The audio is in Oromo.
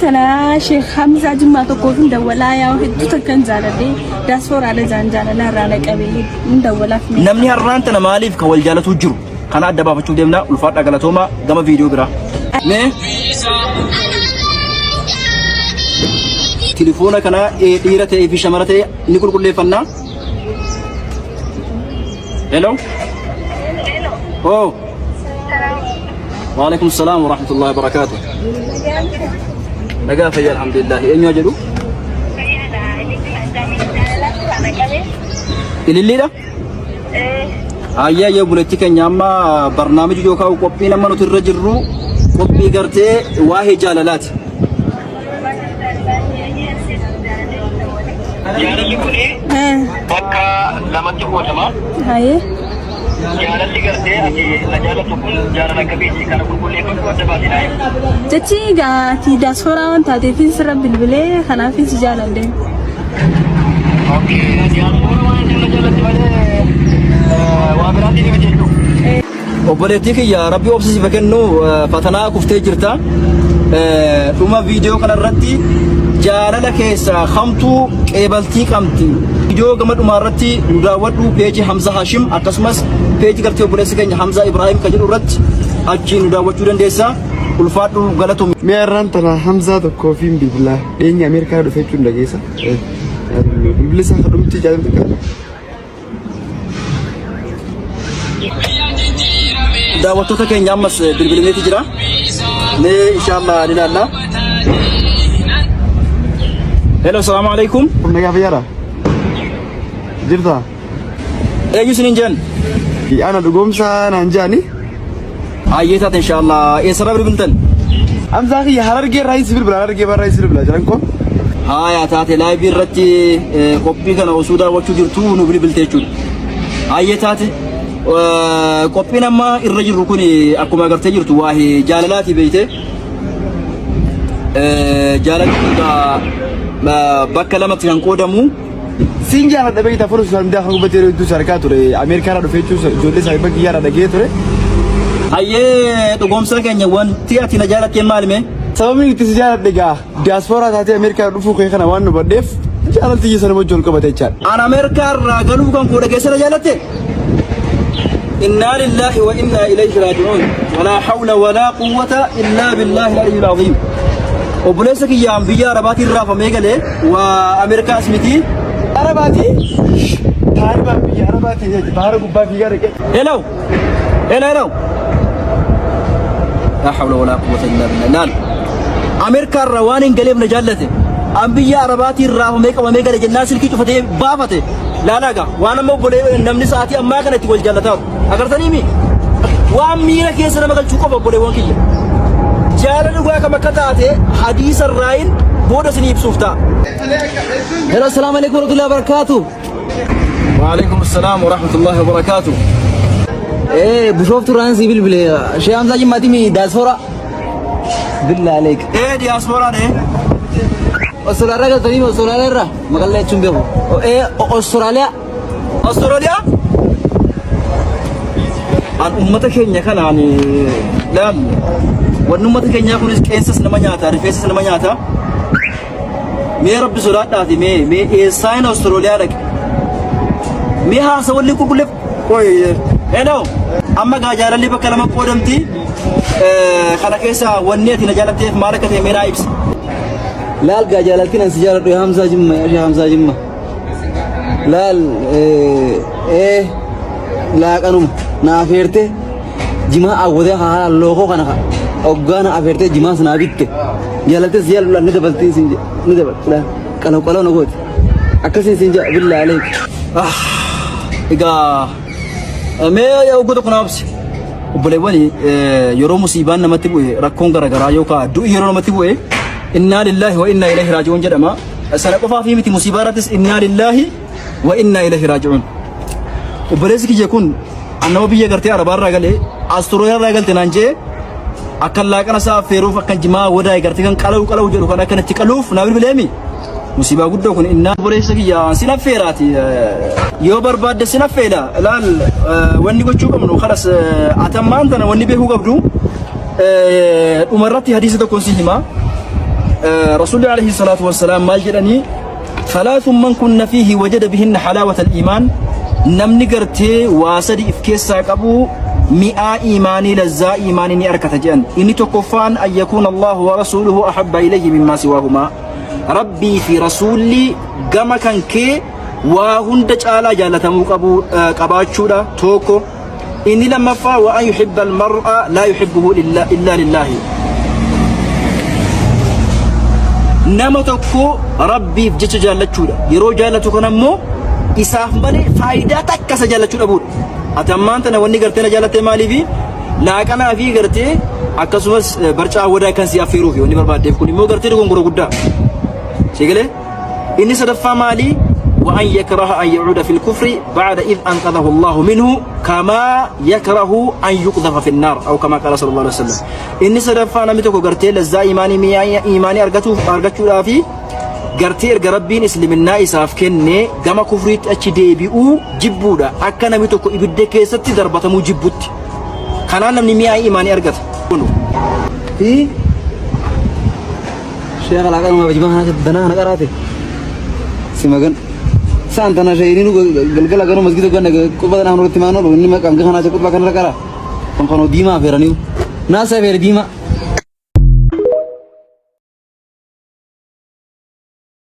tana Sheekh Hamzaa Jimmaa tokkoof hin dawwalaa yaa hedduu takkan jaaladhe daaspooraadha jaan jaalalaa irraa na qabee hin dawwalaaf mee. Namni har'aan tana maaliif kan wal jaalatuu jiru kana adda baafachuuf deemna ulfaadhaa galatoomaa gama viidiyoo biraa. Mee tilifoona kana dhiira ta'ee fi shamara ta'e ni qulqulleeffannaa. Hello. Oh. Waalaikum salaam wa rahmatullahi wa barakaatuh. Nagaa fayyaa alhamdulillah. Eenyu jedhu? Ililliidha? Ayyaa yoo buletti keenya amma barnaamiji yookaan qophiin amma nuti irra jirru qophii gartee waa'ee jaalalaati. Jaalalli kun bakka lamatti qoodama. Haye. Jaalalli gartee ati na jaalattu kun jaalala akkamiiti? Kana qulqulleeffadhu adda baasii naa himi. Jechi egaa ati daaspooraa waan taateefin sirra bilbilee kanaafin si jaaladhe. Okay, diyaaspoora waan isin na jaalatte malee waa biraatiin miti jechuudha. Obboleettii kiyya rabbi obsa siif haa kennu fatanaa kuftee jirta. Dhuma viidiyoo kana irratti jaalala keessaa kamtuu qeebaltii qabdi. Viidiyoo gama dhumaa irratti nu daawwadhu peejii Hamza Hashim akkasumas peejii gartee obboleessi keenya Hamza Ibrahim kan jedhu irratti achiin nu daawwachuu dandeessa. Ulfaadhu galatoomi. Mee har'aan tana Hamzaa tokkoo fi bilbila dhiyeenya Ameerikaa dhufe jechuun dhageessa. Bilbilli isaa kadhumti jaalatu qaba. Daawwattoota keenya ammas bilbilameeti jira. Mee inshallah ni ilaalla. Hello, salaamu alaikum. Nagaa fayyaadha. Jirta? Eenyu isiniin jedhan? Ana dhugoomsaa naan jedhani. Hayyee taate inshallah. Eessarraa bilbiltan? Hamzaa kiyya Harargee irraa si bilbila Harargee irraa si bilbila jedhan koo. Haaya taate laayivii irratti qophii kana osoo daawwachuu jirtu nu bilbilte jechuudha. Hayyee taate qophiin amma irra jirru kun akkuma agartee jirtu waa'ee jaalalaati beeyte. Jaalalli kun bakka lamatti kan qoodamu. Siin jaaladha beektaa fuula social media kan gubbatti yeroo hedduu si argaa ture. Ameerikaa irraa dhufee jechuun ijoollee saahiba kiyyaa irraa dhagee ture. Hayyee dhugoomsaa keenya wanti ati na jaalattee maali mee? Sababni itti si jaaladhe egaa diyaaspooraa taatee Ameerikaa irraa dhufuu kee kana waan hubadheef jaalalti kiyya sana wajjin wal qabate jechaadha. An Ameerikaa irraa galuu kan koo dhageessee na jaalatte? Innaa lillaahi wa innaa ilayhi raaji'uun. Walaa hawla walaa quwwata illaa billaahi al-aliyyil aziim. Obboleessa kiyyaan biyya Arabaatiin raafamee galee waa Ameerikaas miti. Arabaati Taalibaan biyya Arabaati baara gubbaa fiigaa dhaqee. Hello. Hello, hello. Laa hawla walaa quwwata illaa billah. Laal. Ameerikaa irraa waan hin galeef na jaallate. An biyya Arabaatiin raafamee qabamee gale jennaan silkii cufatee baafate. Laalaa gaa waan amma obbolee namni sa'aatii ammaa kana itti wal jaallataa Agartanii mi? Waan miira keessa nama galchuu qofa obboleewwan kiyya. Jaalala dhugaa kam akka taate hadiisa irraayin booda isinii ibsuuf ta'a. Hello, assalamu alaikum warahmatullahi wabarakatuh. Waalaikum assalaam wa rahmatullahi wa barakaatuh. Eh, Bishooftuu irraan sii bilbile. Shee Hamzaa Jimmaati mi diaspora. Billaa aleek. Ee diyaaspooraan ee. Australia galtanii Australia irraa maqallee jechuun beeku. Eh, Australia. Australia? An ummata keenya kanaan laal wanni ummata keenyaa kunis qeensas nama nyaata rifeensas nama nyaata. Mee rabbi sodaadhaati mee mee eessaayin Australia dhaqe. Mee haasawalli qulqulleef qoy hello amma gaa jaalalli bakka lama qoodamti kana keessa wanni ati na jaalatteef maal akka ta'e mee naa ibsi. Laal gaa jaalaltiin an si jaaladhu yaa Hamzaa Jimma yaa Shee Hamzaa Jimma. Laal ee laaqanuma na afeerte jimaa awwadee haa lookoo kana hoggaa na afeerte jimaas naa bitte jaalaltee si jaaladhu ni dabaltii siin ni dabalti laal qaloo qaloo na gooti akkasiin siin jaa billaa aleek. Egaa mee oguu tokko naa obsi. Obboleewwan yeroo musiibaan namatti bu'e rakkoon garaagaraa yookaan du'i yeroo namatti bu'e innaa lillaahi wa innaa ilaihi raaji'uun jedhama. Sana qofaaf miti musiibaa irrattis innaa lillaahi wa innaa ilaihi raaji'uun. Obboleessi kiyya kun an nama biyya gartee Arabaa irraa galee Astrooyaa irraa galte naan jee akkan laaqana isaa affeeruuf akkan jimaa wadaa'e gartee kan qala'u qala'u jedhu kan akkan itti qaluuf naa bilbileemi. Musiibaa guddoo kun innaa obboleessa kiyya sin affeeraati yoo barbaadde sin affeera laal wanni gochuu qabnu kanas atammaan tana wanni beekuu qabdu dhumarratti hadiisa tokkoon si hima. Rasuulli alayhi salaatu wassalaam maal jedhanii? Thalathun man kunna fiihi wajada bihinna halaawata al-iimaan. Namni gartee waa sadi if keessaa qabu mi'aa iimaanii, lazzaa iimaanii ni arkata jedhan. Inni tokkoffaan an yakuuna Allahu wa rasuuluhu ahabba ilayhi mimmaa siwaahumaa. Rabbii fi rasuulli gama kan kee waa hunda caalaa jaalatamuu qabu qabaachuudha tokko. Inni lammaffaa wa an yuhibba al-mar'a laa yuhibbuhu illa lillaahi. Nama tokko Rabbiif jecha jaallachuudha. Yeroo jaallatu kana immoo isaaf malee faayidaa takka isa jaallachuu dhabuudha. Ati ammaan tana wanni gartee na jaallattee maaliifi laaqanaa fi gartee akkasumas barcaa wadaa kan si affeeruufi wanni barbaaddeef kun immoo gartee dogongora guddaa. Si galee? Inni sadaffaa maali? Wa an yakraha an ya'uuda fil kufri ba'da idh anqadhahu Allahu minhu kamaa yakrahu an yuqdhafa fin naar aw kamaa qaala sallallahu alaihi wasallam. Inni sadaffaa namni tokko gartee lazzaa iimaanii mi'aa iimaanii argatuuf argachuudhaafi gartee erga Rabbiin isliminnaa isaaf kenne gama kufriitti achi deebi'uu jibbuudha. Akka namni tokko ibidda keessatti darbatamuu jibbutti. Kanaan namni mi'aa iimaanii argata. Fi Sheekh laaqanuma jimaa kana danaa kana qaraate si magan saan tana sheeyini nu galgala garuu masgida ganna quba tanaa nurratti maan oolu inni maqaan kana quba kanarra qara kan kanoo diimaa feeraniu naasa feere diimaa.